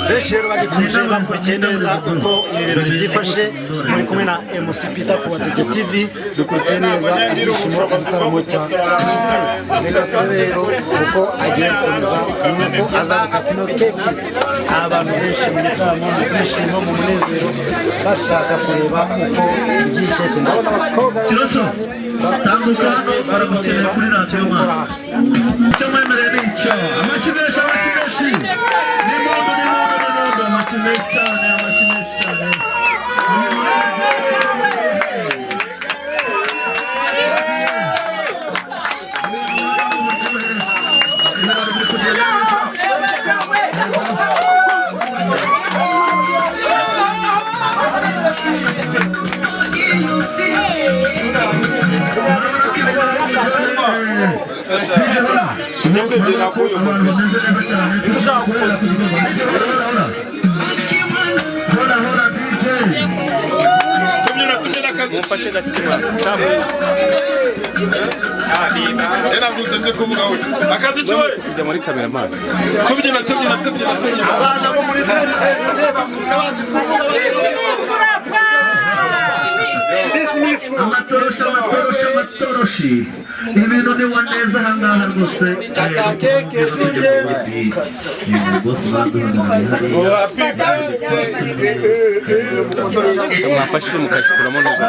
Benshi rero bagituje, bakurikiye neza uko ibi birori byifashe. Muri kumwe na MC Peter ku Badege TV. Dukurikiye neza ibyishimo, igitaramo cya. Reka turebe rero uko agiye gukomeza, nuko aza gukata ino keke. Abantu benshi mu gitaramo, mu byishimo, mu munezero, bashaka kureba uko iby'iyi keke. Ndabona abakobwa Kiroso, tambuka hano, baragukeneye kuri radiyo mwana. Icyo mwemereye ni icyo. Amashyi menshi, amashyi menshi. Ni muntu, ni muntu, ni muntu. Amashyi menshi cyane, amashyi menshi cyane. Ibirori biri kugenda neza. Abantu bameze neza cyane. Guhera ku gikorwa. Hora, hora. Hora, hora, DJ. Tubyina, tubyina akazi. Mumfashe gatima. Yaravuze nzi kuvuga we akazi kiwe. Kujya muri kameramani. Tubyina, tubyina, tubyina, tubyina. Abana bo muri bavuga bazi. Amatoroshi, amatoroshi, amatoroshi. Ibintu ni wa neza ahangaha rwose. Kata keke turye. Rwose baduhagarariye hariya. Mwafashije mukayikuramo neza.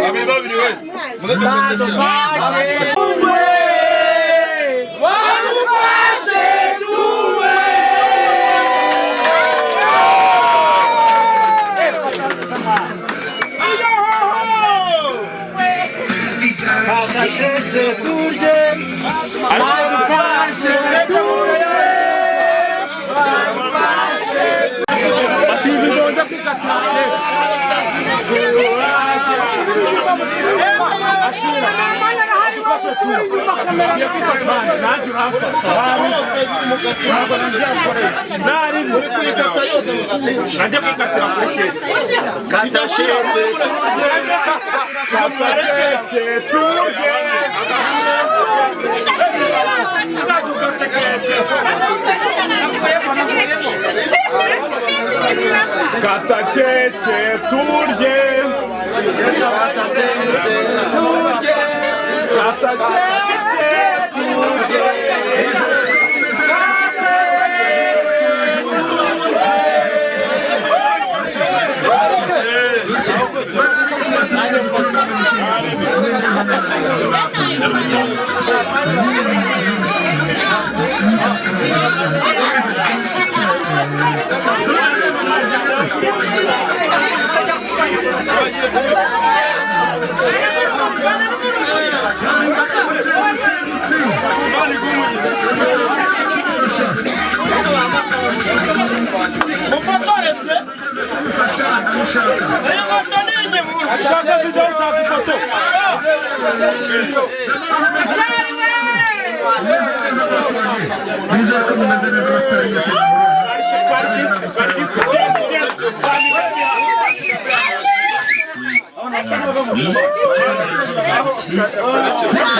Babiri, babiri we muze dukoreshe. Kata keke turye. Kata keke turye. Kata keke turye. Kata keke turye. Mufotorese iyi foto ni inyuma. Ushaka video, ushaka ifoto. Nizere ko mumeze neza, abasitari mwese.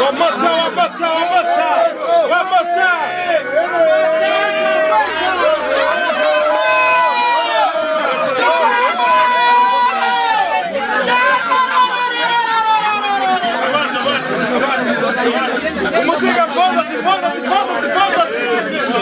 Wamata, wamata, wamata, wamata. Umusiga, foda-te, foda-te, foda-te, foda-te.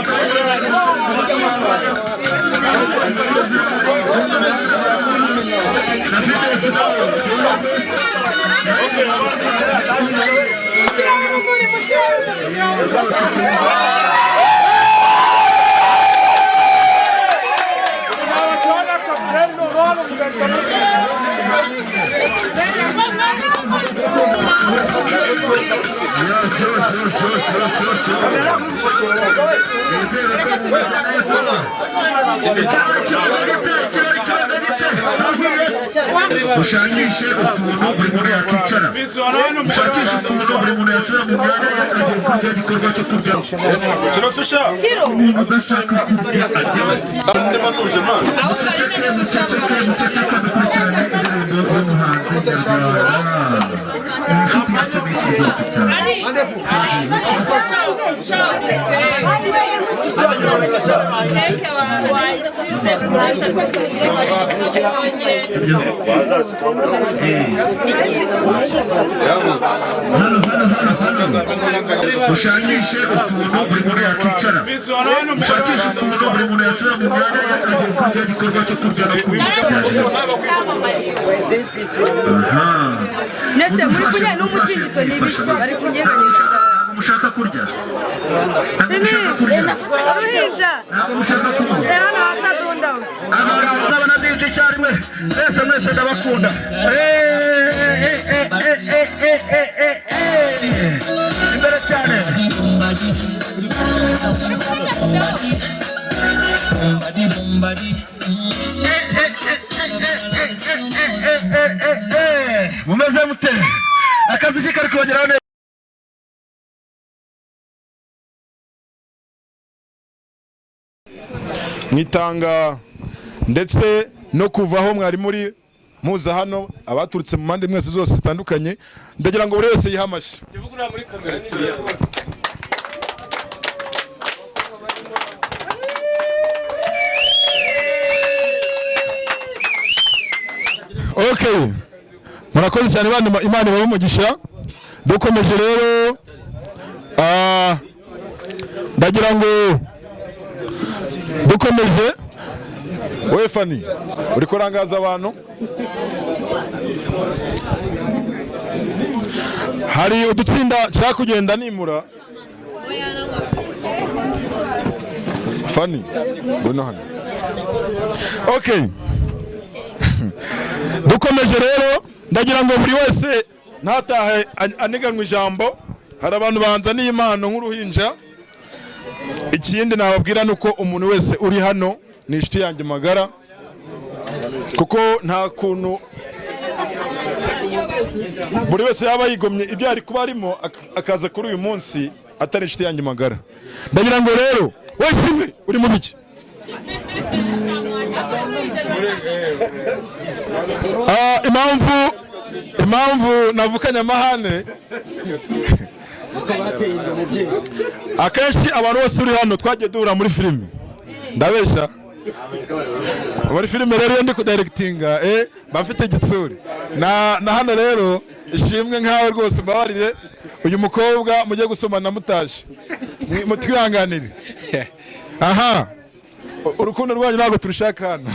Ushakishe ukuntu buri muntu yakwicara, ushakishe ukuntu buri muntu yasubira mu myanya ye agiye kurya igikorwa cyo kurya. Umuntu udashaka kurya ajya muceceke, muceceke, dukurikirane indirimbo z'umuhanzi nyarwanda, inshuti ya Semiki rwose cyane. Hano, hano, hano, hano, ushakishe ukuntu buri muntu yakwicara, ushakishe ukuntu buri muntu yasubira mu myanya ye agiye kurya igikorwa cyo kurya no kunywa. Nese muri kunya n'umutingito ni ibiki bari kunyeganyesha? Mushaka kurya? Simi uruhinja. Ntabwo mushaka kunywa? Hano hasi adunda. Abantu ndabona DJ icyarimwe, mwese mwese ndabakunda. Imbere cyane. Mumeze mute? Akazi kari kubageraho neza. Mwitanga ndetse no kuvaho mwari muri muza hano, abaturutse mu mpande mwese zose zitandukanye, ndagira ngo buri wese yihe amashyi. Okay, murakoze cyane bana, Imana ibahe umugisha. Dukomeje rero, ndagira ngo dukomeje. We Fani, uri kurangaza abantu. Hari udutsinda nshaka kugenda nimura. Fani, ngwino hano. Okay, dukomeje rero, ndagira ngo buri wese ntatahe aniganwa ijambo. Hari abantu banzaniye impano nk'uruhinja. Ikindi nababwira ni uko umuntu wese uri hano ni inshuti yanjye magara, kuko nta kuntu buri wese yaba yigomye ibyo ari kuba arimo akaza kuri uyu munsi atari inshuti yanjye magara. Ndagira ngo rero wese imwe uri mu biki? Impamvu navukanye amahane, akenshi abantu bose uri hano twagiye duhura muri filime, ndabeshya? Muri filime rero iyo ndi kudirectinga mba mfite igitsuri na hano rero ishimwe nkawe rwose, mbabarire uyu mukobwa mujye gusomana mutashye, mutwihanganire. Aha urukundo rwanyu ntabwo turushaka hano.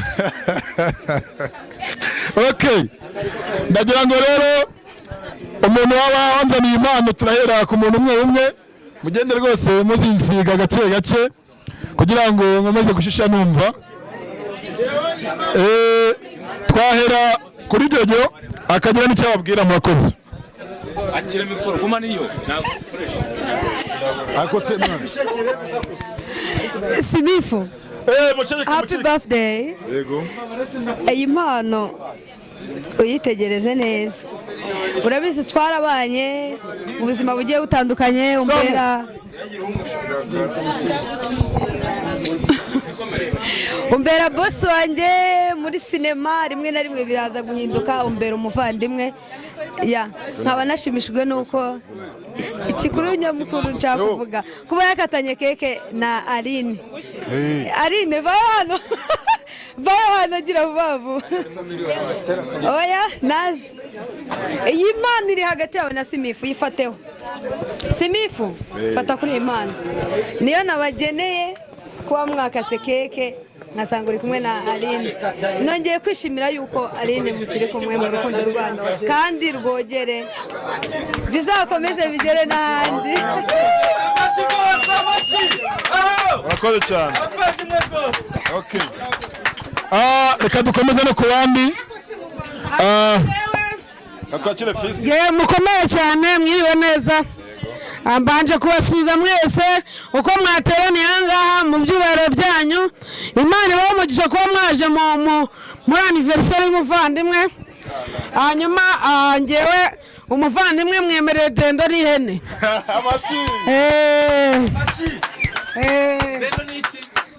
Okay, ndagira ngo rero umuntu waba wanzaniye impano turahera ku muntu umwe umwe, mugende rwose muzinsiga gake gake kugira ngo nkomeze gushisha numva. Twahera kuri Jojo akagira n'icyo ababwira. Murakoze. Akira mikoro guma niyo. Akose mwana. Simifu. Muceceke, Happy muceceke. birthday. Yego. Iyi mpano uyitegereze neza. Urabizi twarabanye mu buzima bugiye butandukanye, umbera boss wanjye muri sinema, rimwe na rimwe biraza guhinduka umbera umuvandimwe. Ya, nkaba nashimishijwe nuko ikikuru nyamukuru nshaka kuvuga kuba yakatanye keke na Aline. Aline vayo hano, vayo hano, gira vuba vuba. Oya nazi iyi mpano iri hagati yawe na Simifu, yifateho. Simifu, fata kuri iyi mpano, niyo nabageneye kuba mwakase keke. Nkasanga uri kumwe na Aline. Nongeye kwishimira yuko Aline mukiri kumwe mu rukundo rwanyu, kandi rwogere bizakomeze bigere n'ahandi. Urakoze cyane. Okay. Reka dukomeze no ku bandi. Twakire Fisi. Ye, mukomeye cyane, mwiriwe neza. Mbanje kubasuhuza mwese uko mwateraniye aha ngaha mu byubahiro byanyu. Imana ibahe umugisha kuba mwaje muri anniversaire y'umuvandimwe. Hanyuma ngewe umuvandimwe mwemereye dendo n'ihene. Amashyi.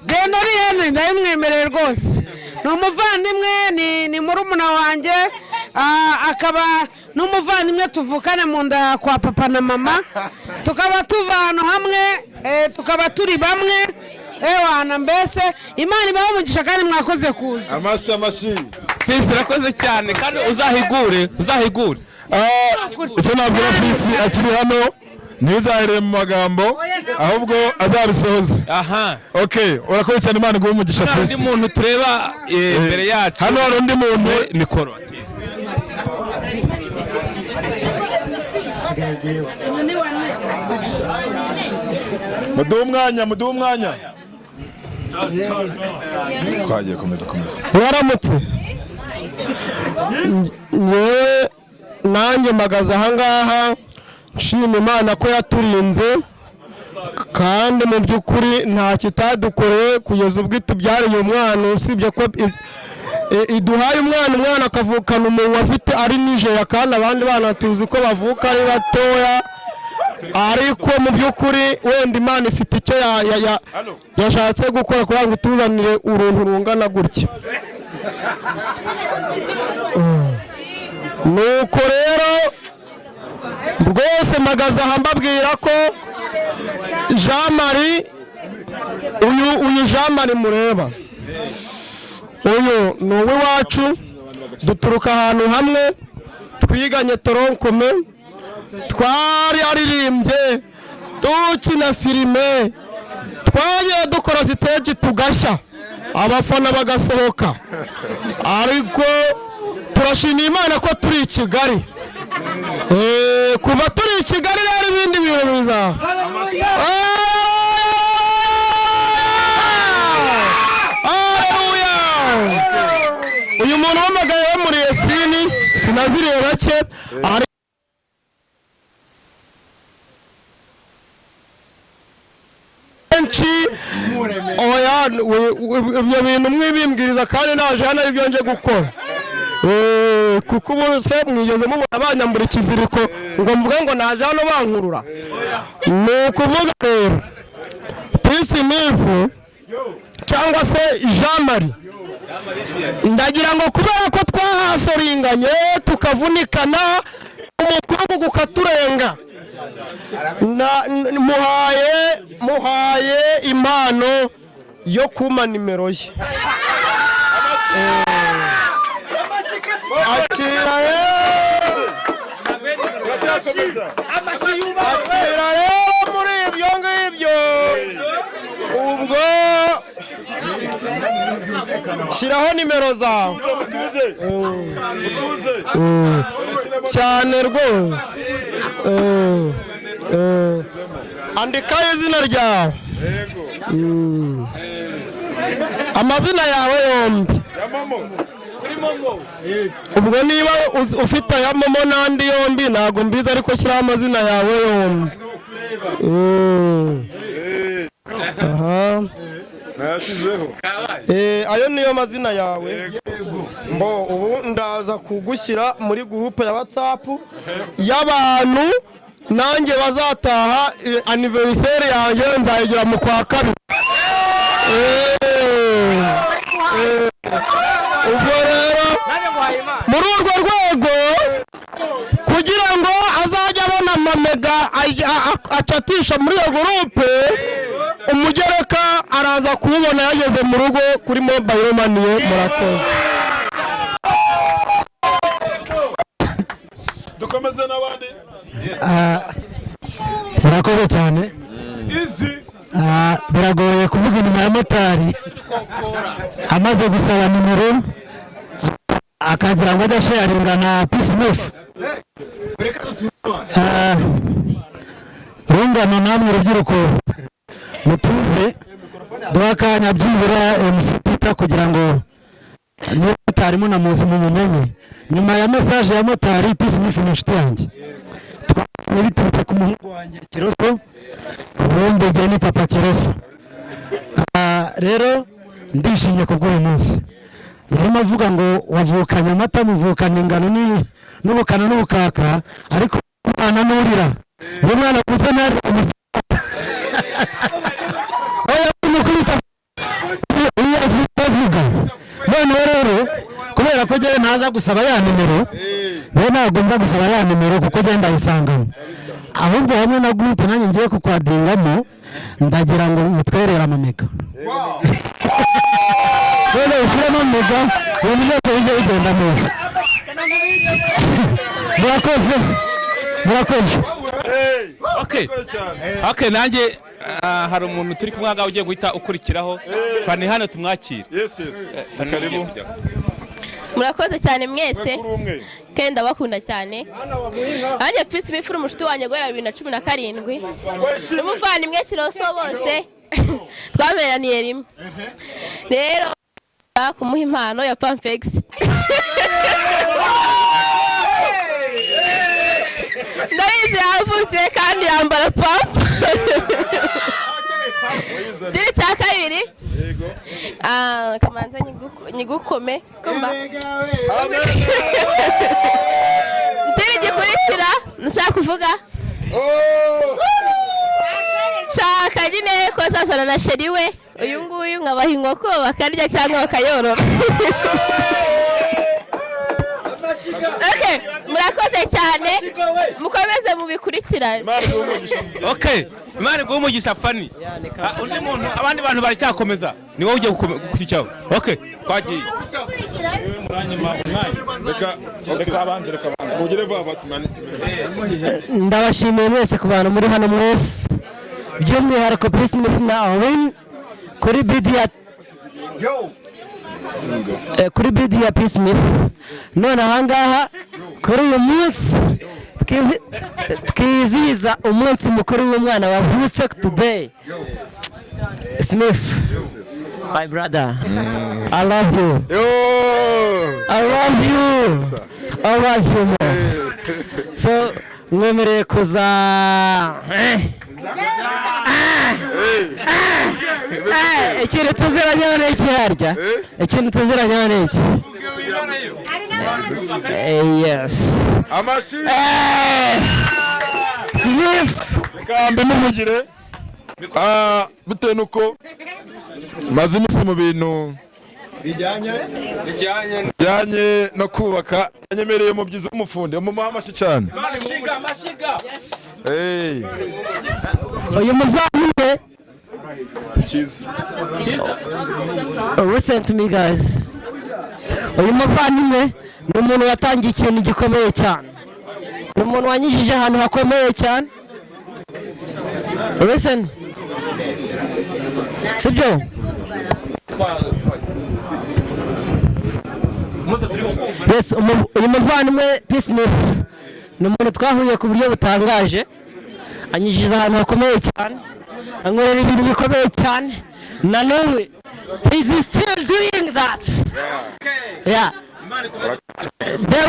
Dendo n'ihene ndabimwemereye rwose. Ni umuvandimwe, ni murumuna wanjye, akaba n'umuvandimwe tuvukana mu nda kwa papa na mama, tukaba tuva ahantu hamwe, tukaba turi bamwe. Ewana, mbese Imana ibahe umugisha kandi mwakoze kuza. Amashyi, amashyi. Fisi, irakoze cyane, kandi uzahigure, uzahigure. Icyo nabwira Fisi akiri hano, ntibizaherere mu magambo, ahubwo azabisohoze. Aha. Okay, urakoze cyane, Imana iguhe umugisha. Hari undi Fisi. muntu tureba imbere yacu. Hano hari undi muntu. Mikoro. Sigaye jyewe. Muduhe umwanya, muduhe umwanya. Twagiye, komeza, komeza. Waramutse. Ngewe nanjye mpagaze ahangaha nshima Imana ko yaturinze, kandi mu by'ukuri nta kitadukoreye kugeza ubwo itubyariye umwana, usibye ko iduhaye umwana, umwana akavukana umuntu afite ari nijeya, kandi abandi bana tuzi ko bavuka ari batoya. Ariko mu by'ukuri wenda Imana ifite icyo yashatse gukora kugira ngo ituzanire uruntu rungana gutya. Nuko rero rwose mpagaze aha mbabwira ko Jean Marie, uyu Jean Marie mureba uyu ni uw'iwacu, duturuka ahantu hamwe, twiganye tronc commun, twari aririmbye, dukina filime, twagiye dukora stage tugashya, abafana bagasohoka. Ariko turashimira Imana ko turi i Kigali. Kuva turi i Kigali rero ibindi bintu bizaba. Haleluya! Uyu muntu wamagaye wo muri Yesini sinaziriye bake ari benshi. Oya, ibyo bintu mwibimbwiriza kandi naje hano aribyo nje gukora. Kuko ubu se mwigeze mubona banyambura ikiziriko ngo mvuge ngo naje hano bankurura? Ni ukuvuga rero Prince Mifu cyangwa se Jean Marie, ndagira ngo kubera ko twahasoringanye tukavunikana, umukungugu ukaturenga, muhaye impano yo kuma nimero ye. Akira rero, akira rero muri ibyo ngibyo, ubwo shyiraho nimero zawe cyane rwose. Andikaho izina ryawe, amazina yawe yombi. Ubwo niba ufite aya MoMo n'andi yombi ntabwo mbizi, ariko shyiraho amazina yawe yombi. Aha. Nayashyizeho. Ayo niyo mazina yawe. Mbo ubu ndaza kugushyira muri groupe ya WhatsApp y'abantu nanjye bazataha. Anniversaire yanjye nzayigira mu kwa kabiri. Ubwo rero muri urwo rwego, kugira ngo azajye abona amamega acatisha muri iyo groupe, umugereka araza kuwubona yageze mu rugo kuri mobile money ye. Murakoze. Dukomeze n'abandi. Murakoze cyane. Biragoye kuvuga inyuma ya motari amaze gusaba nimero, akagira ngo ajye asharinga na Peace. Rungano namwe urubyiruko, mutuze duha akanya byibura MC Peter kugira ngo niba motari munamuzi mumumenye. Nyuma ya message ya motari, Peace ni inshuti yanjye, twabonye biturutse ku muhungu wanjye Kiroso, ubundi igihe ni papa Kiroso. Rero ndishimye ku bw'uyu munsi. Yarimo avuga ngo wavukanye amata, muvukana ingano n'ubukana n'ubukaka, ariko umwana nurira, iyo umwana avutse ntarira oya, mukubita iyo avuga. Noneho rero kubera ko njyewe ntaza gusaba ya nimero, njyewe ntabwo nza gusaba ya nimero kuko njyewe ndayisangamo, ahubwo hamwe na groupe nanjye ngiye kukwadingamo, ndagira ngo mutwerere amamega, none ushyiremo mega, ibintu byose bijye bigenda neza. Murakoze, murakoze. Okay, nanjye hari umuntu turi kumwe ngaho ugiye guhita ukurikiraho. Fani, hano tumwakire. Yes. Fani. Karibu. Ugiye kujyaho. Murakoze cyane mwese. Kuri umwe. Kandi ndabakunda cyane. Nanjye Peace Mifura, umushuti wanjye guhera 2017, n'umuvandimwe Kiroso, bose twamenyaniye rimwe. Rero kumuha impano ya Pampex. Ndabizi yavutse kandi yambara pampa. Ikindi cya kabiri, kamanza nyigukome kumba. Ikindi gikurikira nshaka kuvuga, nshaka nyine ko azazana na chéri we uyu nguyu, nkabaha inkoko bakarya cyangwa bakayorora. Okay, murakoze cyane, mukomeze mubikurikirane. Okay, Imana iguhe umugisha, Fani. Undi muntu, abandi bantu baracyakomeza, ni wowe ugiye gukurikiraho. Okay, twagiye. Reka Reka abanze, reka abanze. Mugire vuba batumane. Ndabashimiye mwese ku bantu muri hano mwese, by'umwihariko Peace Smith na Owen kuri bidi ya kuri bidi ya Peace Smith. None ahangaha kuri uyu munsi twizihiza umunsi mukuru w'umwana wavutse today. Smith, my brother, I love you, I love you, I love you more. So mwemereye kuza ikintu tuziranyeho ni iki harya? Ikintu tuziranyeho ni iki? Yes. Amashyi. Smith. Reka mbimuvugire. Bitewe nuko maze iminsi mu bintu bijyanye no kubaka, yanyemereye mu byiza w'umufundi, mumuha amashyi cyane. Amashiga, amashiga. Hey. Uyu muvandimwe, Cyiza. Listen to me guys, uyu muvandimwe ni umuntu watangiye ikintu gikomeye cyane, ni umuntu wanyujije ahantu hakomeye cyane. Listen, sibyo? Yes, uyu muvandimwe Peace Smith ni umuntu twahuye ku buryo butangaje, anyinjiza ahantu hakomeye cyane, ankorera ibintu bikomeye cyane, na n'ubu he's still doing that. Yeah, the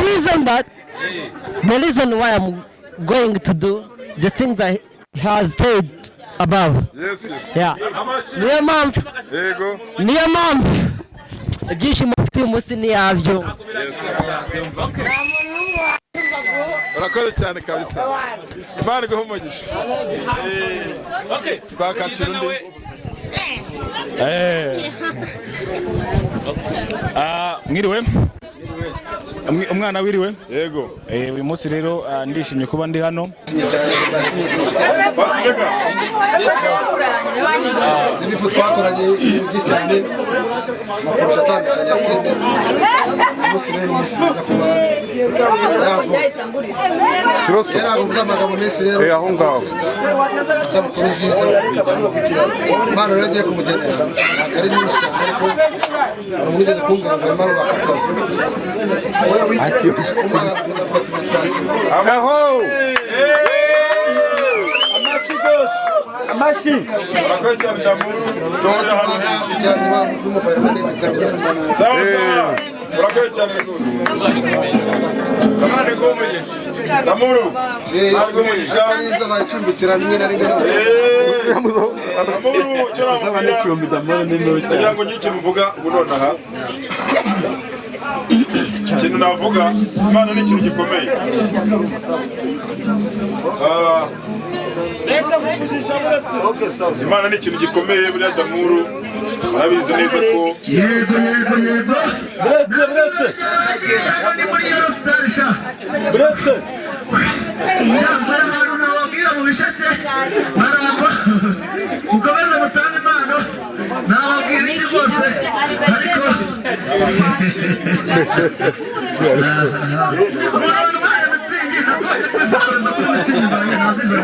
reason why I'm going to do the things that he has said above. Yes. Yeah, niyo mpamvu, Yego. niyo mpamvu ibyishimo mfite uyu munsi ni yabyo. Urakoze cyane kabisa, Imana iguhe umugisha. Okay. Twakakira undi. Mwiriwe. Umwana wiriwe. Yego. Uyu munsi rero ndishimye kuba ndi hano. Sinifu twakoranye ibintu byinshi cyane, amaprojets atandukanye ya filime. Umunsi rero ni umunsi mwiza kuba yavutse. Kiroso. Yari avuga amagambo menshi rero. Aho ngaho. Isabukuru nziza. Impano rero agiye kumugenera ntabwo ari nyinshi cyane, ariko hari umuntu ugeze kumbwira ngo arimo arubaka akazu. Tuvuga tubiri twasiba. Aho. Amashyi rwose, amashyi. Murakoze cyane Damuru. Duhurira ahantu henshi. Sawa sawa. Murakoze cyane rwose. Imana iguhe umugisha. Damuru. Imana iguhe umugisha. Nzacumbikira rimwe na rimwe. Damuru, icyo namubwira, kugira ngo ngire ikintu mvuga ubu nonaha, ikintu navuga, Imana ni ikintu gikomeye. Ah, Imana ni ikintu gikomeye. Buriya Damuru murabizi neza ko Yego, yego, yego. Buretse, buretse. Ni muri Eurostar sha. Buretse. Yambaye ahantu nababwira mu bisheke barangwa. Mukomeze mutange impano. Nababwira iki rwose, ariko umuntu wabaye mutsingi ntabwo ajya kwifotoreza kuri mutsingi zanjye ntaziza.